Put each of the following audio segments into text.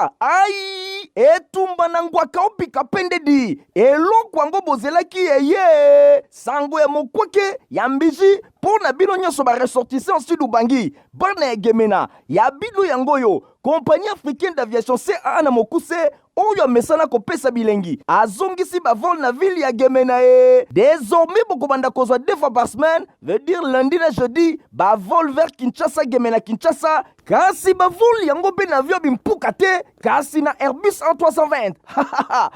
Kinshasa. Ai! Etumba na ngwaka opika pendedi. Eloko yango bozelaki eye. Sango ya mokwake ya mbiji mpo na bino nyonso ba ressortissants Sud Ubangi, bana ya Gemena, ya bino yango oyo. Compagnie africaine d'aviation CAA na mokuse oyo amesana kopesa bilengi azongisi ba vol na ville ya Gemena e désormais bokobanda kozwa deux fois par semaine, veut dire lundi na jeudi, ba vol vers Kinshasa, Gemena, Kinshasa. Kasi ba vol yango mpe na avion bimpuka te, kasi na Airbus A320.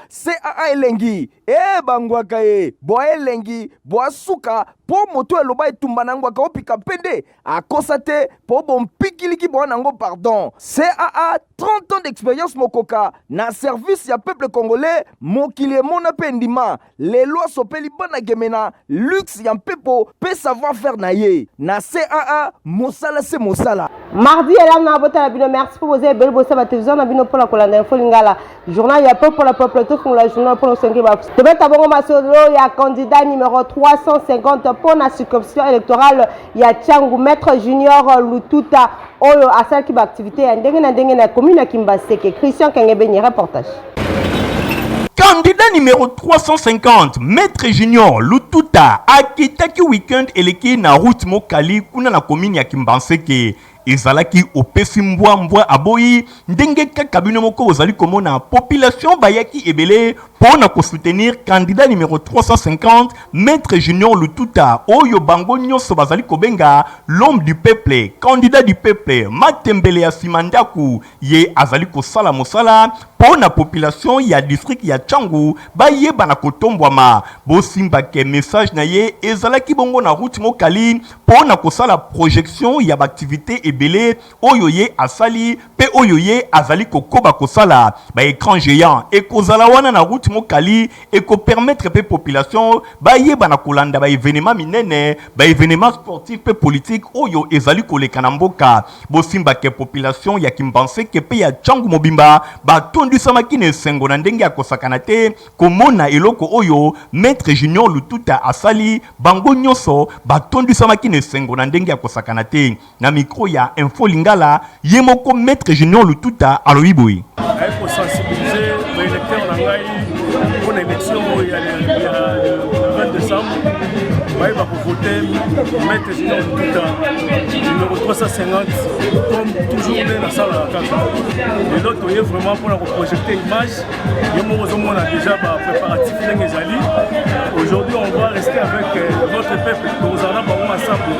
CAA elengi e bangwaka e bwa elengi bwa suka mpo moto eloba etumba na ngwaka opika mpe nde akosa te mpo bompikiliki bwa nango pardon. CAA 30 ans d'expérience mokoka na service ya peuple congolais, mokili emona mpe endima. Lelo asopeli bana Gemena luxe ya mpepo mpe savoir faire na ye na CAA, mosala se mosala. Mardi elamu na botala bino, merci mpo boza ebele bosala television na bino mpona kolanda Info Lingala, journal ya peuple mpona peuple. Tofungola journal mpona osenge ba tobeta bongo masolo ya candidat numéro 350 mpona circonscription électorale ya Tshangu, maître Junior Lututa, oyo asalaki baactivité ya ndenge na ndenge na commune ya Kimbaseke. Christian Kengebeni, reportage. Candidat numéro 350, Maître Junior Lututa, akitaki weekend eleki na route Mokali kuna na commune ya Kimbanseke. Ezalaki opesi mbwa mbwa aboyi, ndenge kaka bino moko bozali komona population bayaki ebele mpo na kosoutenir candidat numéro 350, Maître Junior Lututa, oyo bango nyonso bazali kobenga l'homme du peuple, candidat du peuple, matembele ya nsima ndako. Ye azali kosala mosala mpo na population ya district ya Tshangu bayeba na kotombwama. Bosimbake message na ye ezalaki bongo na route Mokali mpo na kosala projection ya baactivité ebele oyo ye asali mpe oyo ye azali kokoba kosala. Ba écran géant ekozala wana na route Mokali, ekopermettre mpe population bayeba na kolanda ba événement minene, ba événement sportif mpe politique oyo ezali koleka na mboka. Bosimbake population ya Kimbanseke mpe ya Tshangu mobimba batondisamaki na esengo na ndenge ya kosakana te komona eloko oyo Maître Junior Lututa asali. Bango nyonso batondisamaki na esengo na ndenge ya kosakana te. Na micro ya Info Lingala, ye moko Maître Junior Lututa alobi boye. Aye kosensibiliser baélecteur na ngai mpona élection oyo ya le 20 décembre, bayeba kovote Maître Junior Lututa numéro 350. Comme toujours nde nasalaka kaka, lelo toye vraiment mpona koprojecte image. Ye moko ozomona déjà bapréparatif ndenge ezali. Aujourd'hui, on va rester avec notre peuple. Tokozala na bango ensemble,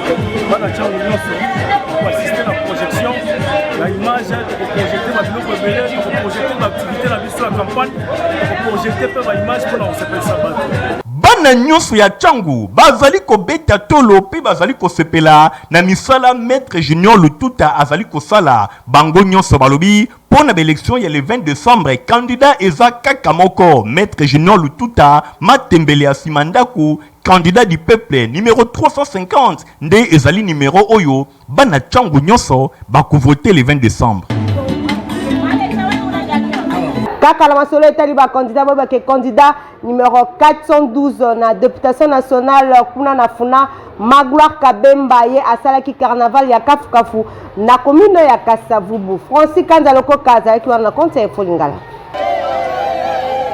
bana Tshangu nyonso koassiste na projection ya image. Tokoprojecte babiloko ebele, tokoprojecte baactivité na biso ya campagne, tokoprojecte mpe baimage mpona kosepelisa bato. Bana nyonso ya Tshangu bazali kobeta tolo mpe bazali kosepela na misala Maître Junior Lututa azali kosala. Bango nyonso balobi mpo na baélection ya le 20 décembre, candidat eza kaka moko, Maître Junior Lututa, matembele ya nsima ndako, candidat du peuple numéro 350 nde ezali numéro oyo bana Tshangu nyonso bakovote le 20 décembre. Kaka na masolo etali bacandidat, boyebake candidat numéro 412 na députation nationale kuna na Funa, Magloire Kabemba, ye asalaki carnaval ya Kafukafu na commune ya Kasavubu. Francis Kanza Lokoka azalaki wana na compte ya Info Lingala.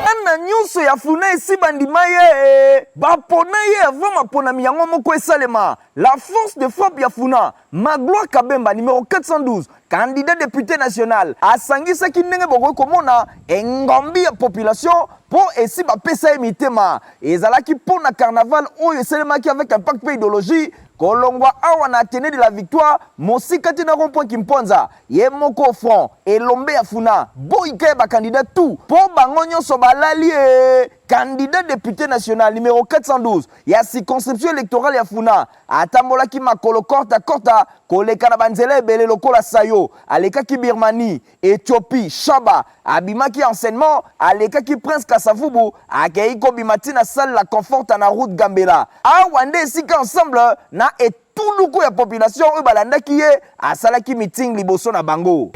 Bana nyonso ya Funa esi bandima ye, bapona ye avant maponami yango moko esalema. La force de frappe ya Funa, Magloire Kabemba numéro 412, candidat député national, asangisaki ndenge bokoki komona engombi ya population mpo esi bapesa ye mitema. Ezalaki mpo na carnaval oyo esalemaki avec impact mpe idéologie. Kolongwa awa na Athénée de la Victoire, mosika te na rond-point Kimponza, ye moko front elombe ya Funa boyika ya bacandidat tout mpo bango nyonso balali e. Candidat député national numéro 412 ya circonscription électorale ya Funa atambolaki makolo korta korta koleka na banzela ebele lokola Sayo, alekaki Birmanie, Éthiopie, Shaba, abimaki enseignement, alekaki Prince Kasavubu, akei kobima ntina salle La Conforta na route Gambela. Awa nde esika ensemble na etuluku ya population oyo balandaki ye asalaki meeting liboso na bango.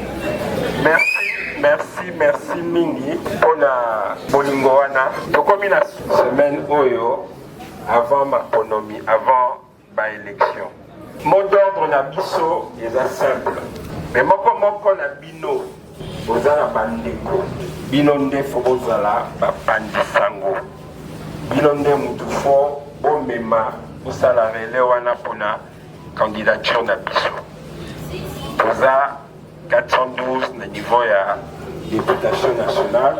Merci, merci, merci mingi mpona bolingo wana. Tokomi na semaine oyo avant maponomi, avant baélection. Mot d'ordre na biso eza simple, mais moko moko na bino. Boza na bandeko, bino nde fo bozala bapanzi sango, bino nde mutu fo bomema bosala relais wana pona candidature na biso. Toza 412 na niveau ya deputation nationale,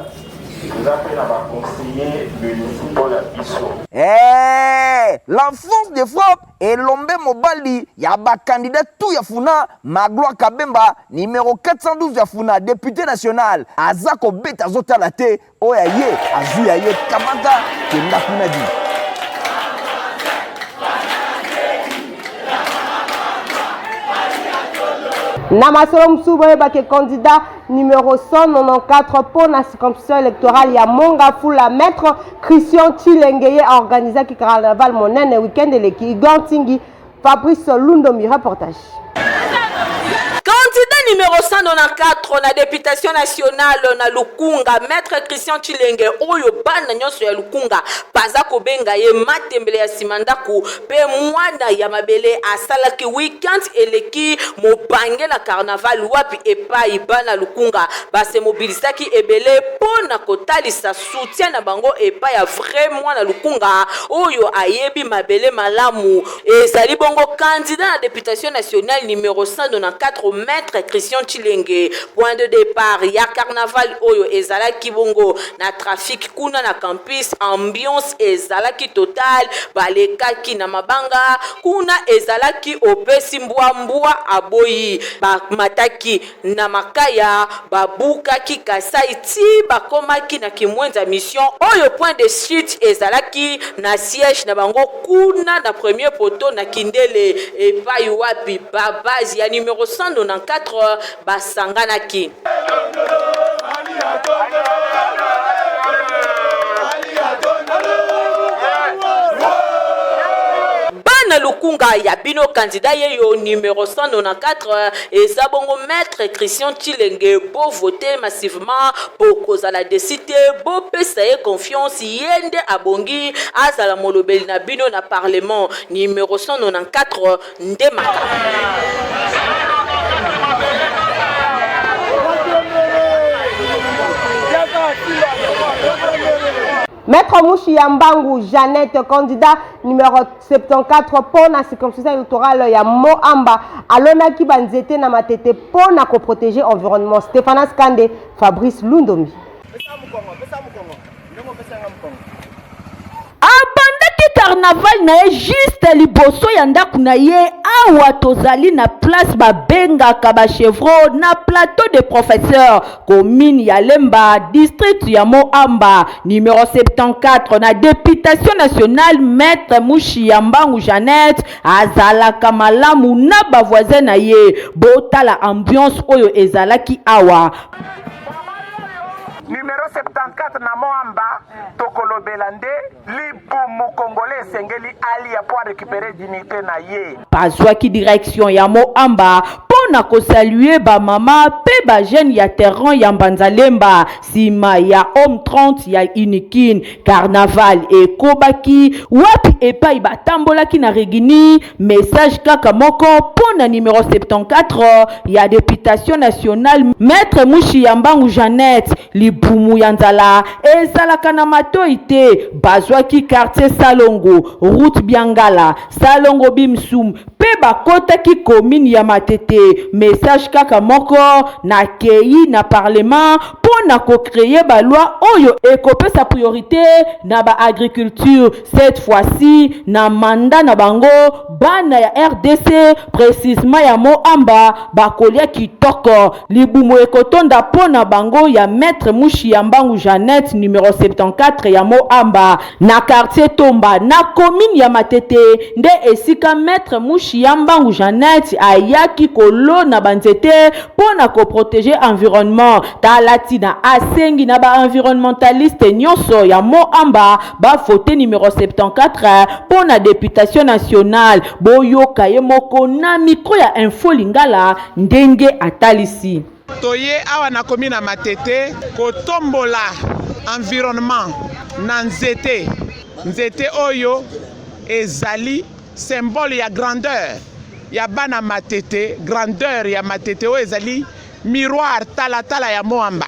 toza mpe na ba conseillers municipaux na biso. Eeh la force de frappe elombe mobali ya ba candidats tout ya funa Magloire Kabemba numero 412 ya funa depute national aza kobeta azotala te oyo ya ye azui ya ye kamata kenda kuna di. Na masolo mosusu boyebake candidat numero 194 mpo na circonscription électorale ya Mont-Ngafula maître Christian Tshilenge ye aorganisaki carnaval monene week-end eleki. Igor Ntingi, Fabrice Lundombi reportage. Candidat numéro 194 na deputation nationale na Lukunga, Maître Christian Tshilenge oyo bana nyonso ya Lukunga baza kobenga ye matembele ya sima ndako pe mwana ya mabele asalaki week-end eleki mobange na carnaval wapi epayi bana Lukunga ba se mobilisaki ebele po na kotalisa soutien na bango epai ya vrai mwana Lukunga oyo ayebi mabele malamu. Ezali bongo candidat na deputation nationale numero 194 maitre Christian Tshilenge. Point de depart ya carnaval oyo ezalaki bongo na trafic kuna na campus, ambiance ezalaki total, balekaki na mabanga kuna ezalaki opesi mbwa mbwa aboyi, bamataki Na makaya ba bukaki Kasai ti bakomaki na Kimwenza mission oyo point de chute ezalaki na siège na bango kuna na premier poteau na Kindele epayi wapi ba base ya numero 194 basanganaki. Bana Lukunga ya bino candidat yeyo numero 194 eza bongo maitre Christian Tshilenge bo voter massivement bokozala deçu te bopesa ye confiance ye nde abongi azala molobeli na bino na parlement numero 194 nde makambo. Maître Mushi ya Mbangu Jeannette, candidat numéro 74 mpo na circonscription électorale ya Moamba, alonaki ba nzete na Matete mpo na ko protéger environnement. Stéphanas Kande, Fabrice Lundombi. Abandaki carnaval na ye juste liboso ya ndako na ye. Awa tozali na place babengaka ba chevreaux na plateau de professeur, commune ya Lemba, district ya Mont-Amba, numero 74 na deputation nationale. Maître Mushiya Mbangu Jeannette azalaka malamu na ba voisins na ye. Botala ambiance oyo ezalaki awa. Numero 74 na Moamba, tokolobela nde libumu congolais esengeli alia po a recuperer dignite na ye. Bazwaki direction ya Moamba mpo na kosalue ba mama mpe ba jeunes ya terrain ya Mbanza-Lemba sima ya Home 30 ya Unikin. Carnaval ekobaki wapi epai batambolaki na Rigini, message kaka moko mpo na numero 74 ya deputation nationale Maitre Mushiya Mbangu Jeannette. Libumu ya nzala ezalaka na matoyi te. Bazwaki quartier Salongo, route Biangala, Salongo Bimsum mpe bakotaki commune ya Matete. Message kaka moko, nakeyi na parlement mpo na ko creer ba lois oyo ekopesa priorite na ba agriculture. Cette fois-ci na mandat na bango, bana ya rdc precisement ya Mont-Amba bakolia kitoko, libumu ekotonda mpo na bango ya Maitre Mushiya Mbangu Jeannette numero 74 ya Mont-Amba na quartier Tomba na commune ya Matete nde esika Maitre Mushiya Mbangu Jeannette ayaki kolona ba nzete mpo na ko proteger environnement. Tala tina asengi na ba environnementaliste nyonso ya Mont-Amba ba voter numero 74 mpo na deputation nationale. Boyoka ye moko na micro ya Info Lingala ndenge atalisi. Toye awa na commune ya Matete kotombola environnement na nzete. Nzete oyo ezali symbole ya grandeur ya bana Matete, grandeur ya Matete oyo ezali. miroir talatala ya Moamba.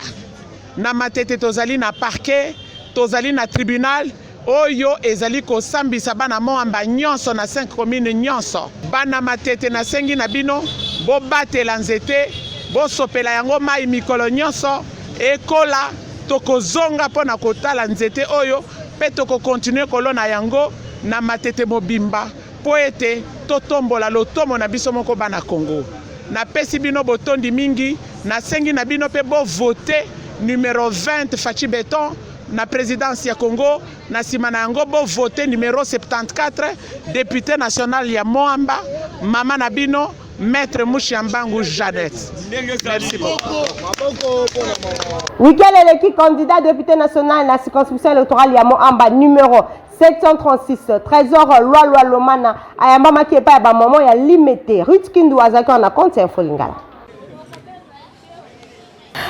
Na Matete tozali na parquet, tozali na tribunal oyo ezali kosambisa bana Moamba nyonso na 5 communes nyonso. Bana Matete nasengi na bino bobatela nzete, bosopela yango mayi mikolo nyonso, ekola, tokozonga mpo na kotala nzete oyo mpe toko continuer kolona yango na Matete mobimba mpo ete totombola lotomo na biso moko bana Congo. Napesi bino botondi mingi, nasengi na bino mpe bo voter numero 20 Fatshi Beton na presidence ya Congo, na sima na yango bo voter numero 74 depute national ya Moamba, mama na bino Maître Mushiambangu Jeannette. Merci beaucoup. Week-end eleki candidat député national na circonscription électorale ya Moamba numéro 736 Trésor Lwalwa Lomana ayambamaki epai ya bamama ya Limete. Ruth Kindu azalaki wana na compte ya Info Lingala.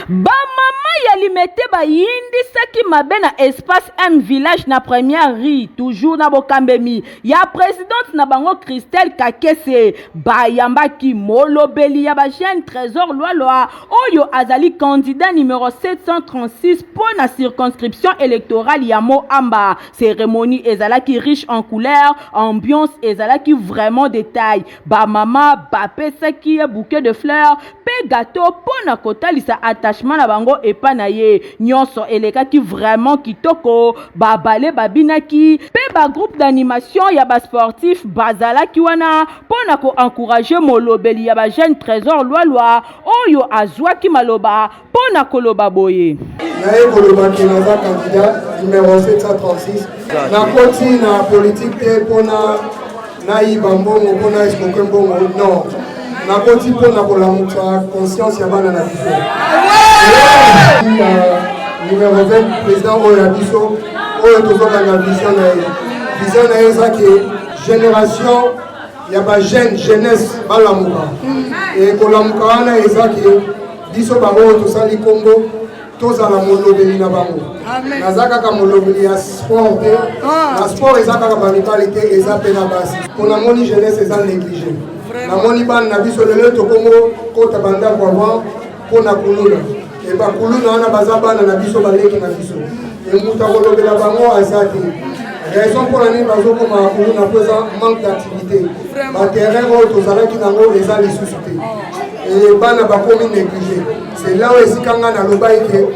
Bamama ya Limete bayindisaki mabe na espace M village na première rue toujours na bokambemi ya presidente na bango Christelle Kakese. Bayambaki molobeli ya ba jeune Trésor Lwalwa oyo azali candidat numero 736 mpo na circonscription électorale ya Moamba. Cérémonie ezalaki riche en couleurs, ambiance ezalaki vraiment de taille. Ba mama bapesaki ye bouquet de fleurs mpe gâteau mpo na kotalisa attachement na bango epa na ye. Nyonso elekaki vraiment kitoko, ba ballet babinaki mpe ba groupe d'animation ya ba sportifs bazalaki wana mpo na ko encourager molobeli ya ba jeunes Tresor Lwalwa oyo azwaki maloba mpo na koloba boye. Naye koloba ke naza candidat numero 736. Nakoti na politique te mpona nayiba mbongo, mpona escroquer mbongo, non. Nakoti mpona kolamuka conscience ya bana na biso. Numero 20 président oyo ya biso oyo tozolanda vision na ye. Vision na ye eza ke génération ya ba jeune jeunesse balamuka. E kolamuka wana eza ke biso baoyo tosali kombo tozala molobeli na bango. Naza kaka molobeli ya sport te. Na sport eza kaka ba mibali te, eza pe na basi. Po namoni jeunesse eza négligé. Namoni bana na biso lelo tokongo kota bandako avant mpo na kuluna. E bakuluna wana baza bana na biso, baleki na biso. E moto akolobela bango aza te. Raison mpo na nini bazokoma kuluna mpo eza manque d'activité. Ba terrain oyo tozalaki nango eza lisusu te. E bana bakomi négligé. C'est là où esika nga nalobaki ke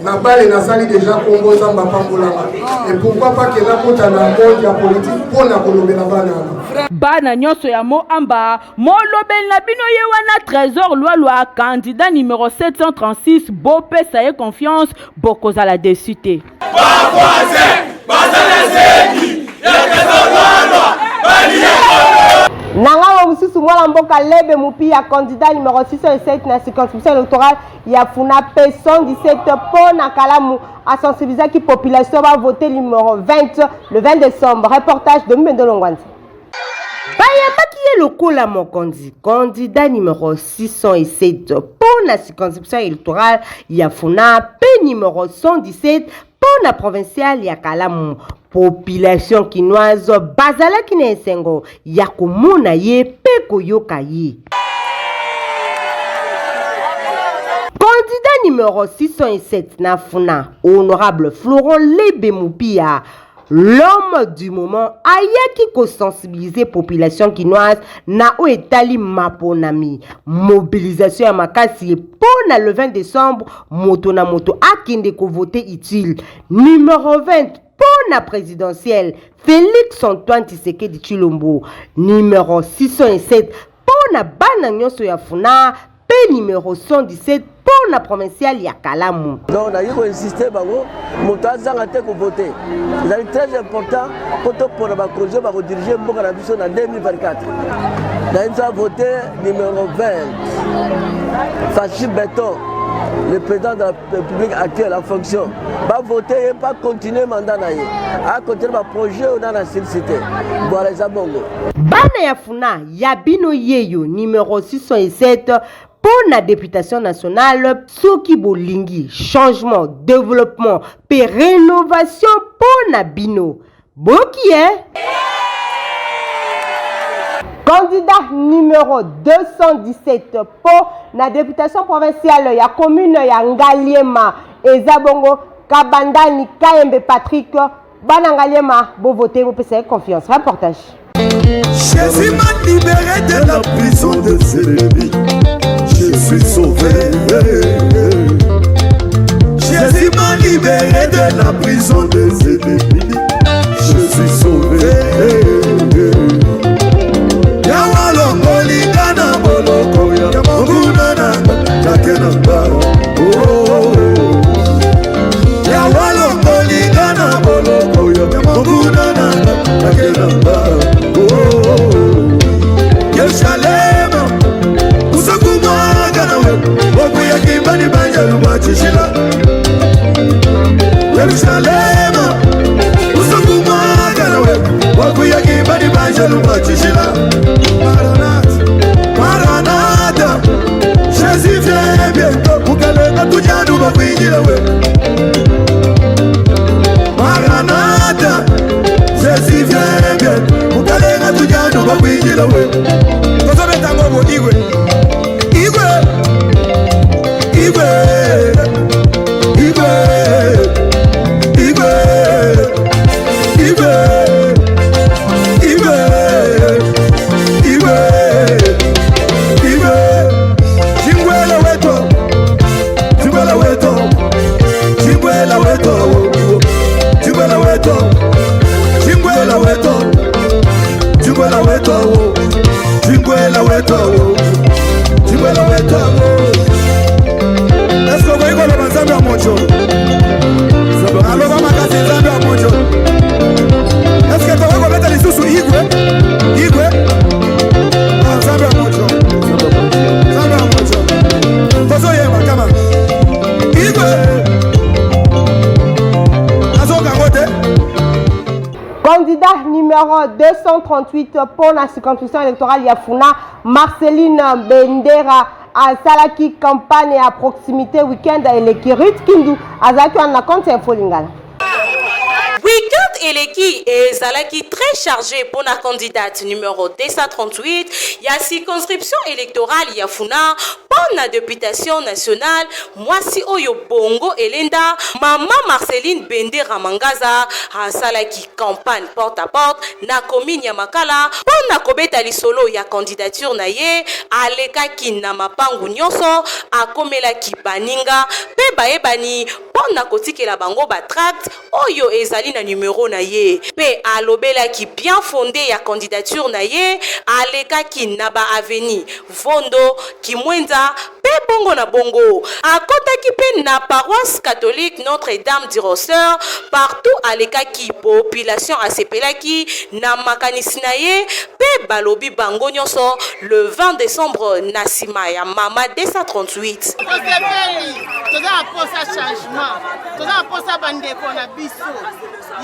na bale nasali déjà kombo Nzambe apambolanga. Et pourquoi pas ke nakota na monde ya politique mpo na kolobela bana wana. Bana nyonso ya Moamba, molobeli na bino ye wana Trésor Lwalwa, candidat numéro 736, bopesa ye confiance, bokozala déçu te. Ba voisin baza na zemi ya Trésor Lwalwa balie. Na ngambo mosusu, mwana mboka Lebe Mupia, candidat numéro 607 na circonscription électorale ya Funa pe 117 mpo na Kalamu, asensibilisaki population ba voter numéro 20 le 20 décembre. Reportage de Mbendo Longwanzi. Bayambaki ye lokola mokonzi, candidat numéro 607 mpo na circonscription électorale ya Funa pe numéro 117 mpo na provinciale ya Kalamu. Population kinoise bazalaki na esengo ya komona ye mpe koyoka ye. Candidat numéro 607 na Funa, honorable Florent Lebe Mupia, l'homme du moment, ayaki kosensibiliser population kinoise na oyo etali maponami. Mobilisation ya makasi mpo na le 20 décembre, moto na moto akende kovote utile. Numéro 20 mpo na présidentielle, Félix Antoine Tshisekedi Tshilombo. Numéro 607 mpo na bana nyonso ya Funa pe numéro 117 mpo na provinciale ya Kalamu. Donc naye koinsiste bango moto azanga te kovote, ezali très important mpo topona bakonzi oyo bakodirige mboka na biso na 2024. Naye biso avote numéro 20 Fachi Beton, le président de la République actuelle en fonction, bavote ye mpo acontinue mandat na ye, acontinue baprojet oyo nana asilisi te. Voilà, eza bongo. Bana ya Funa ya bino yeyo numéro 607 mpo na députation nationale, soki bolingi changement, développement pe rénovation mpo na bino, boyoki ye? Candidat numéro 217 mpo na deputation provinciale ya commune ya Ngaliema eza bongo Kabandani Kayembe Patrick. Bana Ngaliema bovote, bopesa ye confiance. Reportage. Jésus m'a libéré de la prison des ennemis. Je suis sauvé. Jésus m'a libéré de la prison des ennemis. Je suis sauvé. Yawa longoli nga na boloko ya monguna na nga nake na nga. Oh, Yawa longoli nga na boloko ya monguna na nga nake na nga. Oh, Yerusalema usakumwaga nawe okuyakibani banjalu bachishila Yerusalema usakumwaga nawe okuyakibani banjalu bachishila Maranatha, Maranatha, Jésus vient bientôt mukalenga tujanu bakwinjila we Maranatha, Jésus vient bientôt mukalenga tujanu bakwinjila we tozobeta ngobo igwe igwe igwe igwe igwe igwe igwe igwe igwe Chingwela weto Chingwela weto Chingwela weto Chingwela weto Chingwela weto Chingwela weto Chingwela weto Chingwela weto Est-ce que okoki koloba nzambe ya moto aloba makasi nzambe ya moto est-ce que tokoki kobeta lisusu igwe igwe Ah, nzambe ya moto nzambe ya moto tozoyemba kama igwe azokango te. Candidat numéro 238 pour la circonscription électorale ya Funa, Marceline Bendera asalaki campagne ya proximité week-end eleki. Ruth Kindu azalaki wana na compte ya Info Lingala. Week-end eleki ezalaki très chargé pour la candidate numéro 238 ya circonscription électorale ya Funa mpo na députation nationale, mwasi oyo bongo elenda, mama Marceline Bendera Mangaza asalaki campagne porte à porte na commune ya Makala mpo na kobeta lisolo ya candidature na ye. Alekaki na mapangu nyonso, akomelaki baninga mpe bayebani mpo na kotikela bango batract oyo ezali na numero na ye mpe alobelaki bien fondé ya candidature na ye. Alekaki na baavenue Vondo, Kimwenza mpe bongo na bongo. Akɔtaki mpe na paroisse catholique Notre-Dame du Rosaire. Partout alekaki, population asepelaki na makanisi na ye mpe balobi bango nyonso le 20 décembre na nsima ya mama 238. Tosepeli, toza na posa changement, toza na posa bandeko na biso.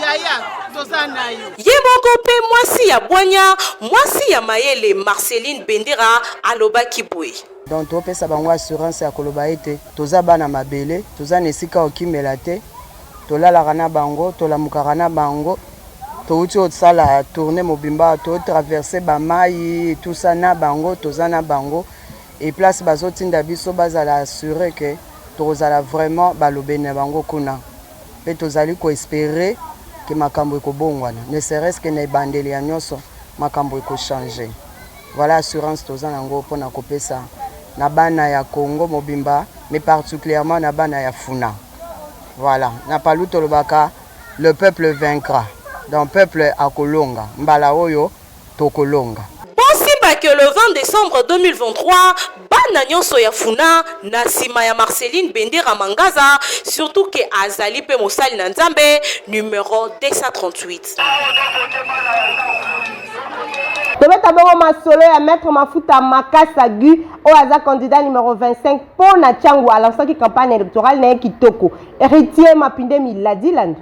Yaya, toza na yo. Ye moko mpe mwasi ya bwanya, mwasi ya mayele, Marceline Bendera alobaki boye. Donc topesa bango assurance ya koloba ete toza bana mabele, toza na esika okimela te, tolalaka na bango, tolamukaka na bango. Touti kosala tournée mobimba, totraverse bamai, tusa na bango, toza na bango e place bazotinda biso, bazala assuré ke tokozala vraiment balobeli na bango kuna mpe tozali koespérer ke makambo ekobongwana, ne serait-ce que na ebandeli ya nyonso makambo ekochange. Voilà assurance toza nango mpona kopesa na bana ya Congo mobimba, mais particulièrement na bana ya Funa. Voilà, na Palu tolobaka: le peuple vaincra. Donc peuple akolonga, mbala oyo tokolonga. Bosimba ke le 20 décembre 2023, bana nyonso ya Funa na nsima ya Marceline Bendera Mangaza, surtout ke azali mpe mosali na Nzambe, numéro 238. Tobeta bongo masolo ya maître Mafuta Makasa Gu oyo aza candidat numéro 25 mpo na Tshangu. Alansaki campagne électorale na ye kitoko. Héritier Mapinde Miladi Landu.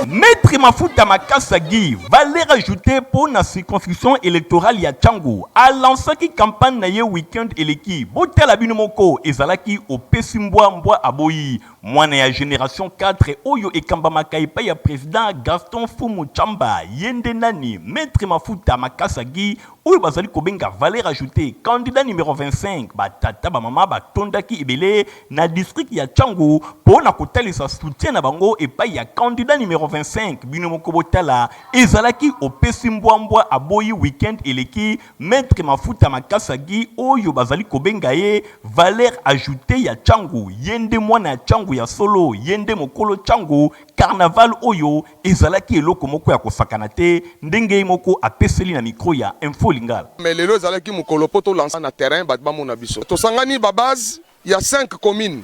Maître Mafuta Makasa Guy, valeur ajoutée pour la circonscription électorale ya Tshangu, alansaki campagne na ye week-end eleki. Botala bino moko, ezalaki opesi mbwa, mbwa aboyi. Mwana ya generation 4 oyo ekambamaka epai ya president Gaston Mfumu Tshamba, ye nde nani? Maitre Mafuta Makasa Guy oyo bazali kobenga valeur ajoutee, candidat numero 25. Ba tata ba mama batondaki ebele na district ya Tshangu po na kotalisa soutien na bango epai ya candidat numero 25. Bino moko botala, ezalaki opesi mbwa mbwa aboyi week-end eleki Maitre Mafuta Makasa Guy oyo bazali kobenga ye valeur ajoutee ya Tshangu, ye nde mwana ya Tshangu ya solo, ye nde mokolo Tshangu, carnaval oyo ezalaki eloko moko ya kosakana te, ndenge ye moko apeseli na micro ya Info Lingala. Mais lelo ezalaki mokolo po to lancer na terrain bato bamona biso. Tosangani ba base ya 5 communes,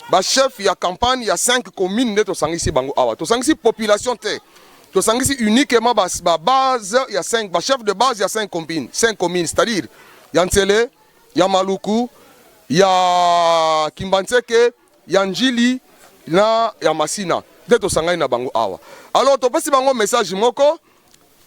ba chefs ya campagne ya 5 communes nde tosangisi bango awa. Tosangisi population te, tosangisi uniquement ba, ba base ya 5, ba chefs de base ya 5 communes, 5 communes c'est-à-dire ya Nsele, ya Maluku, ya Kimbanseke, ya Ndjili na ya Masina nde tosangani na bango awa. Alors topesi bango message moko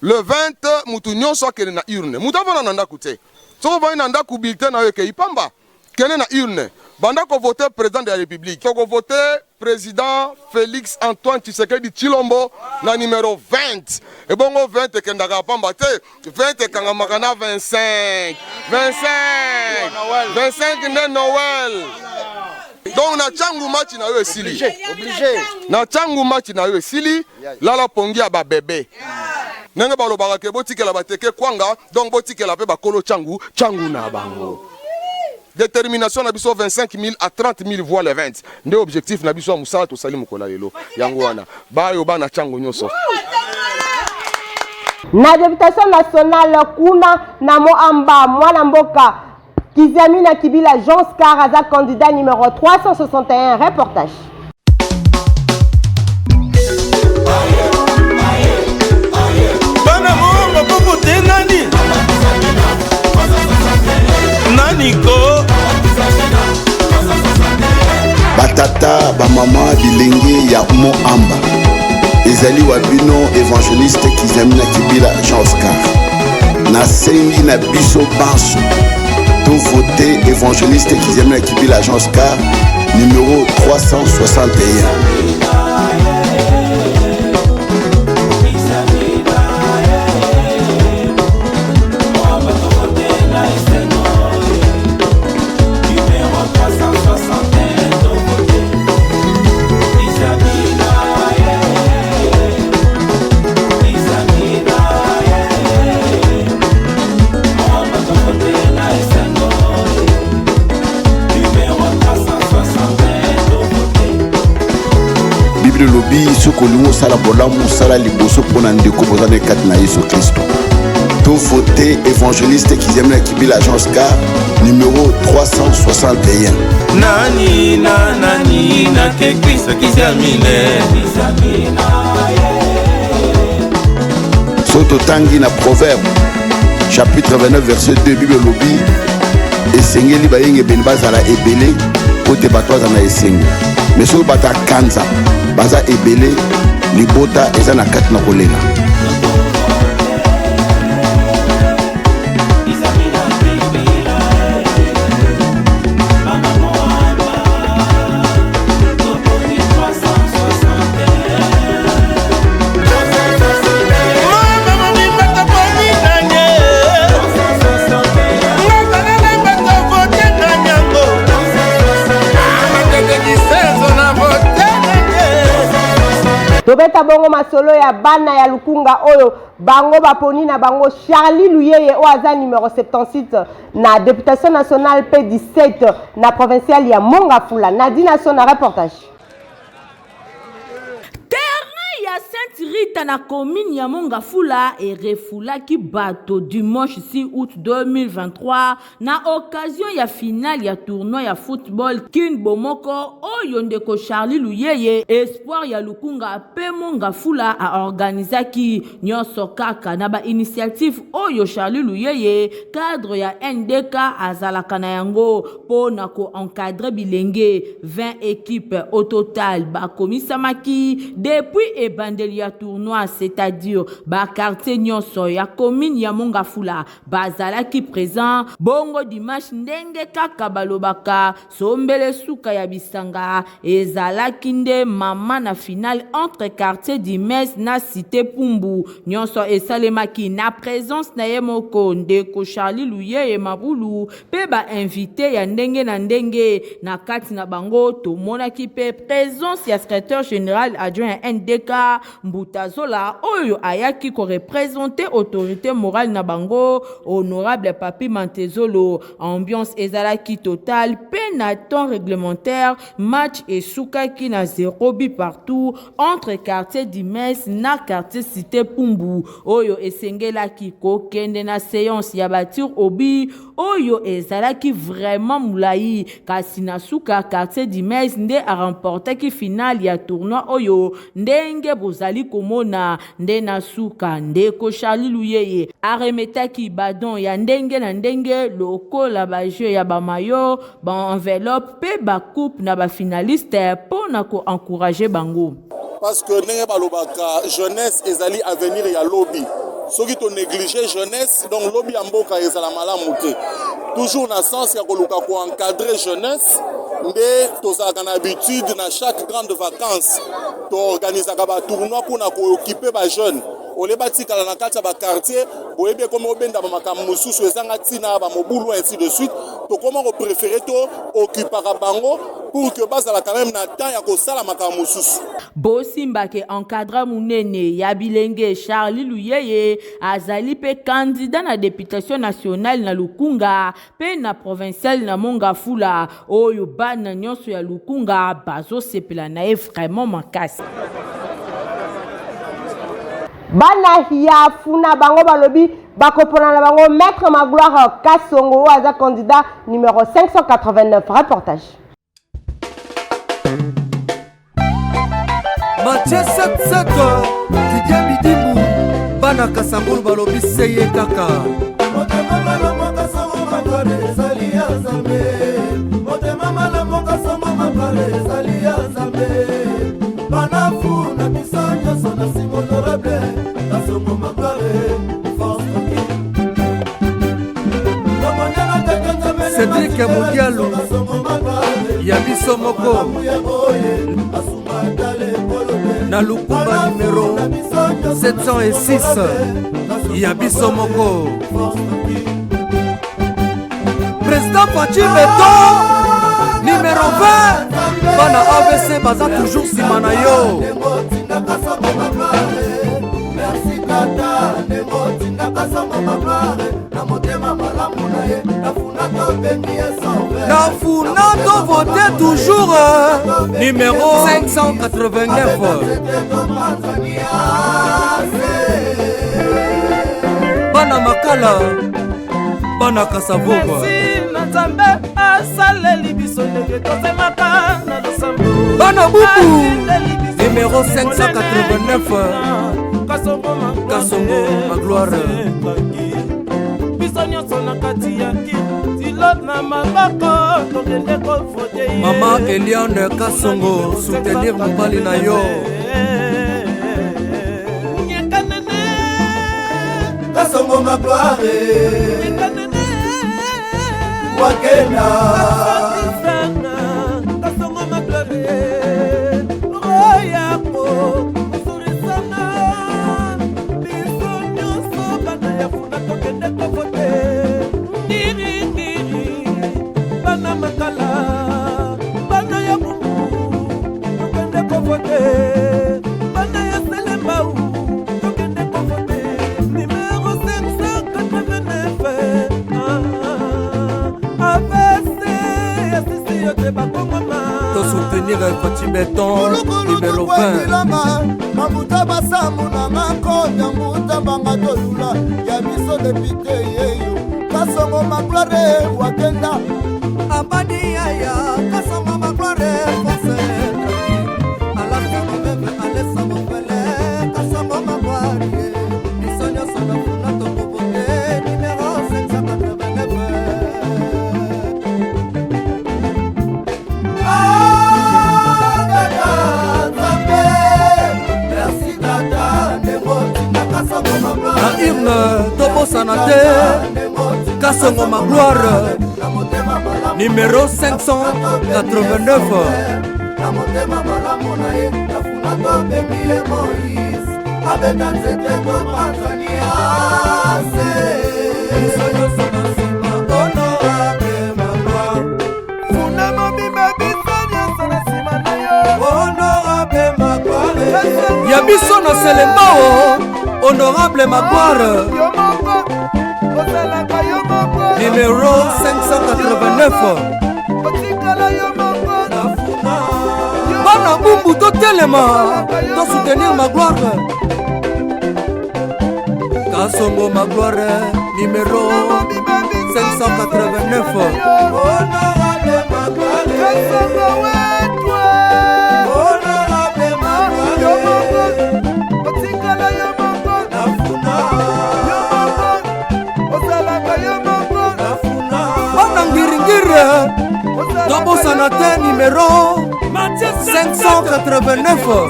le 20 mutu nyonso akende na urne. Mutu avanda na ndako te. Soki ovandi na ndako bulletin na yo ekeyi pamba. Kende na urne. Banda ko voter president de la republique. Toko voter president Felix Antoine Tshisekedi Tshilombo na numero 20. Ebongo 20 ekendaka pamba te. 20 ekangamaka na 25. 25. 25 nde Noël. Donc na Tshangu match na yo esili. Na Tshangu match na yo esili. Lala pongi ya ba bebe. Ndenge balobaka ke botikela bateke kwanga, donc botikela pe bakolo Tshangu, Tshangu na bango. Determination na biso 25 000 à 30 000 voix le 20 nde objectif na biso ya mosala tosali mokolo ya lelo. Yango wana bayo bana Tshangu nyonso. Na deputation nationale kuna na Moamba, mwana mboka Kiziamina Kibila Jean Scar aza candidat numero 361. Reportage. Bana Moamba bovote nani? Nani ko? Batata, bamama, bilenge ya Moamba, ezali wa bino evangeliste Kiziamina Kibila Jean Oscar. Nasengi na biso banso tovote evangeliste Kiziamina Kibila Jean Oscar numero 361. Bible elobi soki olingi osala bolamu sala liboso mpo na ndeko boza na kati na Yesu Kristo. Tovote évangéliste Kiziamina Kibila Jean Oscar numéro 361. Nani na nani na ke Kristo Kiziamine. Soki totangi na Proverbe chapitre 29 verset 2, Bible elobi esengeli bayengebene bazala ebele mpo te bato bazala na esengo. Me soki bato ya kanza baza ebele, libota eza na kati na kolela. Tobeta bongo masolo ya bana ya Lukunga oyo bango baponi na bango Charlie Luyeye oyo aza numero 76 na deputation nationale pe 17 na provinciale ya Mongafula. Nadine Asso na reportage. Terrain ya Sainte Rita na commune ya Mongafula erefulaki bato dimanche 6 août 2023 na occasion ya finale ya tournoi ya football Kin Bomoko oyo ndeko Charly Luyeye, espoir ya Lukunga pe Mongafula a organisaki. Nionso kaka na ba initiatives oyo Charly Luyeye, cadre ya NDK azalaka na yango po na ko encadrer bilenge. 20 equipes au total bakomisamaki depuis ebandeli ya. ya tournoi, c'est-à-dire ba quartier nyonso ya commune ya Mongafula bazalaki present. Bongo dimanche, ndenge kaka balobaka sombele suka ya bisanga, ezalaki nde mama na finale entre quartier Dimes na cité Pumbu. Nyonso esalemaki na présence na ye moko ndeko Charlie Luyeye Mabulu mpe bainvité ya ndenge na ndenge. Na kati na bango tomonaki mpe présence ya secrétaire général adjoint ya NDK Mbutazola, oyo ayaki koreprésenter autorité morale na bango, honorable Papi Mantezolo. Ambiance ezalaki totale mpe na temps réglementaire, match esukaki na 0 but partout entre quartier Dimes na quartier cité Pumbu, oyo esengelaki kokende na séance ya batirs au but oyo ezalaki vraiment molai. Kasi na suka, quartier Dimes nde aremportaki finale ya tournoi oyo ndenge bozali komona. Nde na suka, ndeko Charlie Luyeye aremetaki badons ya ndenge na ndenge lokola bajeux ya bamaillots, baenveloppe mpe bacoupe na bafinaliste mpo na koencourager bango. Parce que ndenge balobaka, jeunesse ezali avenir ya lobi. Soki tonéglige jeunesse, donc lobi ya mboka ezala malamu te. Toujours na sens ya koluka koencadrer jeunesse nde tozalaka na habitude, na chaque grande vacance toorganizaka batournoi mpona kooccuper bajeune ole batikala na kati ya baquartier. Boyebi, ekomi obendama makambo mosusu ezanga ntina, bamobulu, ainsi de suite. Tokóma kopréférer to occupaka bango pour que bazala quand même na temps ya kosala makambo mosusu. Bosimbake encadreur monene ya bilenge Charlie Luyeye azali mpe candidat na députation nationale na Lukunga mpe na provinciale na Mongafula, oyo bana nyonso ya Lukunga bazosepela na ye vraiment makasi. Bana ya Funa, bango balobi bakopona na bango maître Magloire Kasongo, oyo aza candidat numéro 589. Reportage. Mathieu 77, Didier Bidimbu, bana Kasangulu balobi seye kaka. Motema malamu Kasongo Magloire ezali ya Nzambe. Motema malamu Kasongo Magloire ezali ya Nzambe. Bana biso nyonso na nsima honorable Kasongo Magloire, force tranquille. Cédrik Mudialu ya biso moko na Lukumba, numero 706 ya biso moko, président Fatshi Béton, numéro 20. Bana ABC baza toujours nsima na yo. Merci tata ndenge otindaka Sango Magloire na motema malamu na ye. Nafuna tobengi ye sauveur. Nafuna tovote toujours numéro 589. Bana Makala, bana Kasavova. Na Nzambe asaleli biso ndenge tosemaka na losambo. Bana Bubu, numéro 589, Kasongo Magloire. Biso nyonso na kati ya kilo na maboko, tokende kovote ye. Mama Eliane Kasongo, soutenir mobali na yo. Kasongo Magloire wakenda. Kasongo Magloire royako osurisana biso nyonso. Bana ya Funa, tokende kovote ngiringiri. Bana Makala, bana ya Bumbu, tokende kovote. Bana ya Selembau, tokende kovote numéro 589. AVC asisi yo te, bakongoma. Tosoutenir Fatshi Béton, numéro 20. Mabuta basamu na makonda mbuta banga tolula ya biso député yeyo Kasongo Magloire wakenda. Abadi yaya Kasongo Magloire, force alasa mofele Kasongo Magloire. Biso nyonso na Funa tokovote numéro 589. Tata Nzambe, merci tata. King tobosana te Kasongo Magloire numéro 589. Na motema malamu na ye tafuna tobengi ye Moïse abeta nzete topanzani ase biso nyonso na nsima Honorable Magloire. Funa mobimba biso nyonso na nsima na yo. Honorable Magloire. Ya biso na Selembao, Honorable Magloire. Yo moko ozalaka yo moko. Numéro 589. Otikala yo moko. Bana Bumbu totelema, tosoutenir Magloire. Kasongo Magloire numéro 589. Honorable Magloire. Kasongo wetwe. Honorable Magloire. Yo moko otikala yo moko. Yo moko ozalaka yo moko. Bana Ngiringiri tobosana te numéro 589.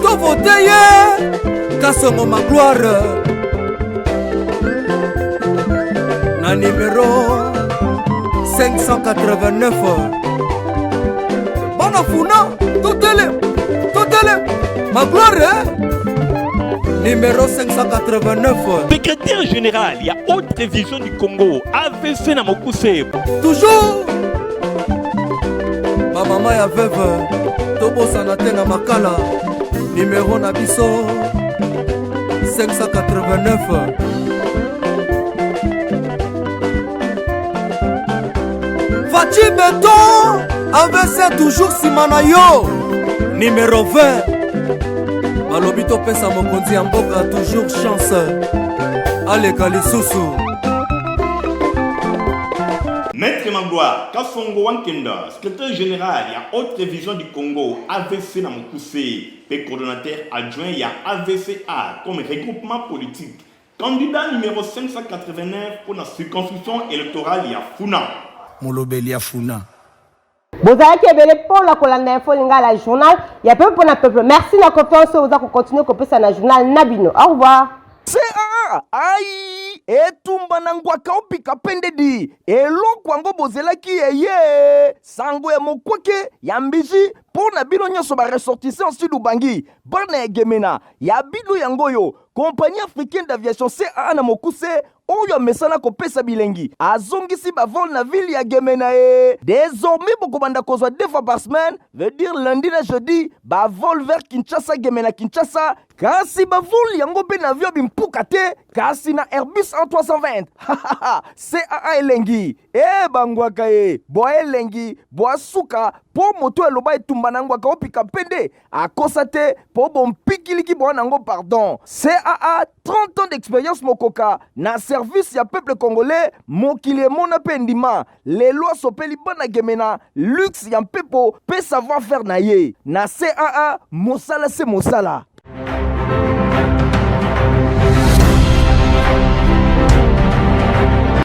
Tovote ye Kasongo Magloire na numéro 589. Bana Funa totele totele Magloire numéro 589. Secrétaire général ya Haute Vision du Congo, AVC na mokuse. Toujours bamama ya veuve tobosana te na Makala numéro na biso 589. Fatshi Béton, AVC toujours nsima na yo numéro 20. Balobi topesa mokonzi ya mboka toujours chance aleka lisusu. Maître Magloire Kasongo Wankenda, secrétaire général ya Haute Vision du Congo, AVC na mokuse, pe coordonnateur adjoint ya AVCA comme regroupement politique, candidat numéro 589 pour la circonscription électorale ya Funa. Molobeli ya Funa. Bozalaki ebele mpona kolanda Info Lingala, journal ya peuple mpona peuple. Merci na confiance oyo oza kocontinue kopesa na journal na bino. Au revoir. CAA ai etumba na ngwaka opika pendedi eloko yango bozelaki eye sango ya mokwake ya mbiji mpo na bino nyonso baressortissant Sud Ubangi, bana ya Gemena ya bino. Yango oyo Compagnie africaine d'aviation, CAA na mokuse, oyo amesana kopesa bilengi, azongisi bavol na ville ya Gemena. E désormais bokobanda kozwa deux fois par semaine, veut dire lundi na jeudi, bavol vers Kinshasa, Gemena, Kinshasa. Kasi bavol yango mpe na avion bimpuka te, kasi na Airbus A320. CAA elengi e bangwaka ye bwa elengi bwa suka mpo moto eloba etumba na ngwaka opika mpende akosa te mpo bompikiliki bwa nango. Pardon, CAA 30 ans d'expérience mokoka na service ya peuple congolais. Mokili emona mpe ndima lelo asopeli bana Gemena luxe ya mpepo mpe savoir faire na ye na CAA. Mosala se mosala.